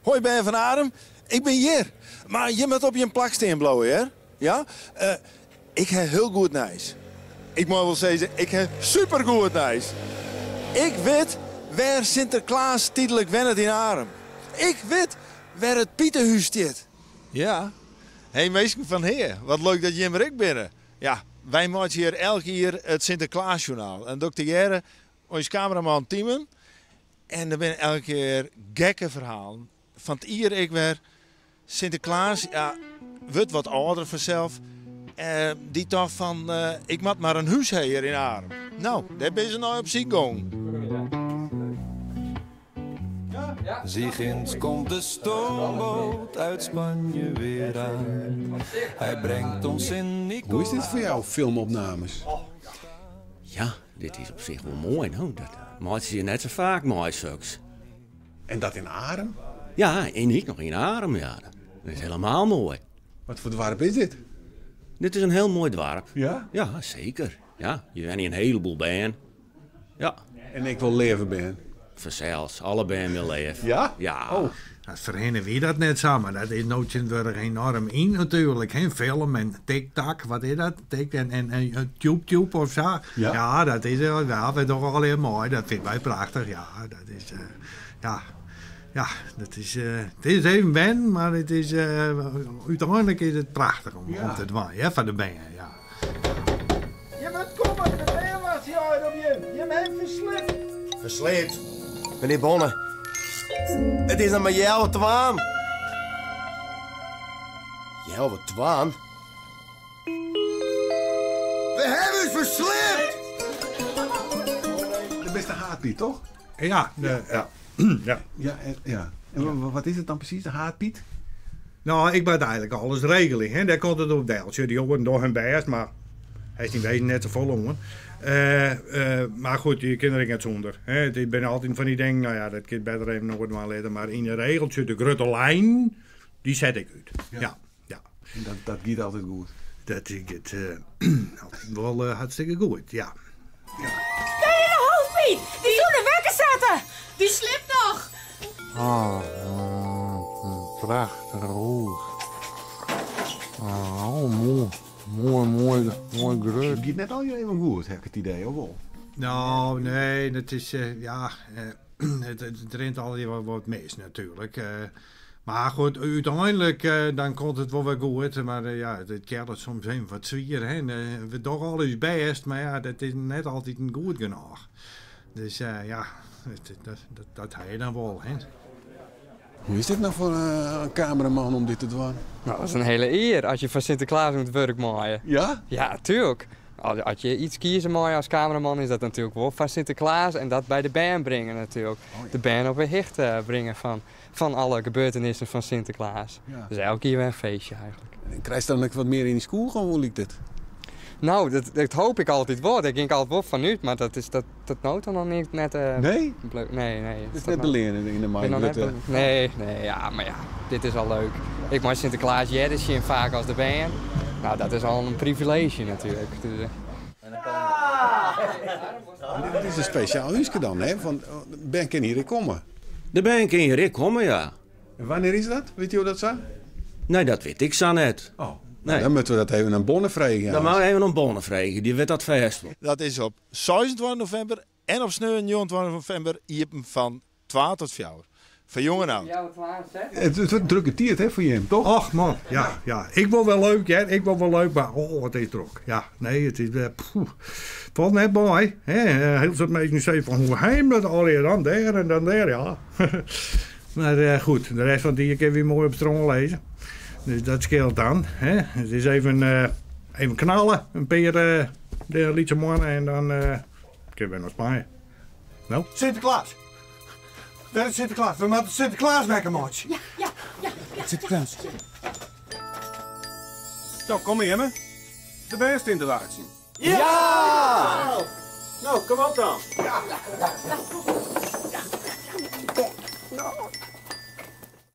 Hoi bern fan Arum, ik bin hjir. Mar jim moatte op jim plak stean bliuwe, hear. Ja? Ik ha hiel goed nijs. Ik mei wol sizze, ik ha supergoed nijs. Ik wit wêr Sinterklaas tydlik wennet yn Arum. Ik wit wêr it Pitehûs stiet. Ja. Hey minsken fan Hea, wat leuk dat jim der ek binne. Ja, wy meitsje hjir elk jier it Sinterklaasjoernaal. En do tegearre ús kameraman Timen. En der binne elke kear gekke ferhalen. Fan 't jier ek wer. Sinterklaas, ja, wurdt wat âlder fansels. Dy tocht fan, ik moat mar in hús ha hjir yn Arum. No, dêr binne se nei op syk gongen. Zie ginds komt de stoomboot uit Spanje weer aan. Hij brengt ons Sint Hoe is dit foar jou, filmopnames? Ja, dit is op sich wol moai, no. Dat meitsje je net sa faak mei, soks. En dat yn Arum? Ja, en ek noch yn Arum, ja. Dat is helemaal moai. Wat foar doarp is dit? Dit is in hiel moai doarp. Ja? Ja, seker. Ja, hjir wenje in heleboel bern. Ja. En ek wol leave bern? Fansels, alle bern binne leaf. Ja? Ja. Oh. Dat foarhinne wie dat net sa, mar dat is no tsjintwurdich enoarm yn natuerlik. Hè? Film en TikTok, wat is dat? Tik en, en, en Tube Tube of sa. Ja. Ja, dat is, ja, wy dogge allegear mei. Dat fine wy prachtich, ja. Dat is, eh, ja. Ja, dat is, eh, it is even wennen, mar it is, eh, úteinlik is it prachtich om, om te dwaan, ja, foar de bern, ja. Jim moatte komme, de bern wachtsje allegear op jim. Jim hawwe fersliept. Fersliept? Menear Bonne, it is noch mar healwei twaen. Healwei twaen? We hawwe ús fersliept! Do bist de haadpyt, toch? Ja, ja. Ja. Ja, en, ja. En wat is it dan presys, de haadpyt? No, ik moat eigenlik alles regelje, hè. Dêr komt it op del. Sjoch, de oaren dogge hun bêst, mar hast yn wezen net safolle oan. Mar goed, je kinne der ek net sûnder. Hè. It binne altyd fan dy dingen, no ja, dat kinst better even in oar dwaan litte. Mar yn 'e regel, sjoch, de grutte lijnen, dy set ik út. Ja, ja. En dat, dat giet altyd goed? Dat giet altyd wol hartstikke goed, ja. Dêr is de hoofdpiet! Dy soe de wekker sette! Dy sliept noch! Oh, prachtich hûs. Oh, moai, moai, moai, moai grut. It giet net allegear even goed, ha ik it idee, of wol? No, nee, dat is, ja, it rint allegear wat mis natuerlik. Mar goed, úteinlik dan komt it wol wer goed. Mar ja, it keallet soms even wat swier. Hè. We dogge al ús bêst, mar ja, dat is net altyd goed genôch. Dus ja, dat ha je dan wol. Hè. Hoe is dit no foar in kameraman om dit te dwaan? No, dat is in hiele ear as je foar Sinteklaas oan it wurk meie. Ja? Ja, tuerlik. As je iets kieze meie as kameraman is dat natuerlik wol foar Sinteklaas en dat by de bern bringe natuerlik. De bern op 'e hichte bringe fan alle gebeurtenissen fan Sinteklaas. Dus elk jier wer in feestje eigenlik. En krijst dan ek wat mear yn 'e skoech of hoe liket it? No, dat hoop ik altyd wol. Dêr gean ik altyd wol fan út, mar dat is dat tot no toe noch net, net Nee? Nee, nee. It is net beleanne yn de mei grutte. Nee, nee, ja, mar ja, dit is al leuk. Ik mei Sinteklaas earder sjen faak as de bern. No, dat is al in privileezje natuerlik. Dus, Dit is in spesjaal húske dan, hè? Want bern kinne hjir ek komme. De bern kinne hjir ek komme, ja. En wannear is dat? Witte jo dat sa? Nee, dat wit ik sa net. Oh, nee. Dan moatte we dat even oan Bonne freegje. Dan moatte we even oan Bonne freegje, dy wit dat fêst wol. Dat is op 26 novimber en op sneon 29 novimber iepen fan twa tot fjouwer. Foar jong en oud. It wurdt in drukke tiid hè foar jim, toch? Och man, ja, ja. Ik wol wel leuk hear, ik wol wel leuk, mar oh wat is it drok. Ja, nee, it is, poeh, falt net mei. Hè. Hiel soad minsken sizze fan hoe ha jim dat allegear dan dêr en dan dêr, ja. Mar goed, de rest fan it jier kinne wy moai op it strân lizze. Dus dat skeelt dan. Hè. It is even, even knalle, in pear de lytse moanne en dan kinne we nei Spanje. No? Sinteklaas! Wêr is Sinteklaas? We moatte Sinteklaas wekker meitsje. Ja, ja, ja, ja. Sinteklaas. No, kom jimme. De bern stean te wachtsjen. Ja! No, kom op dan. Ja.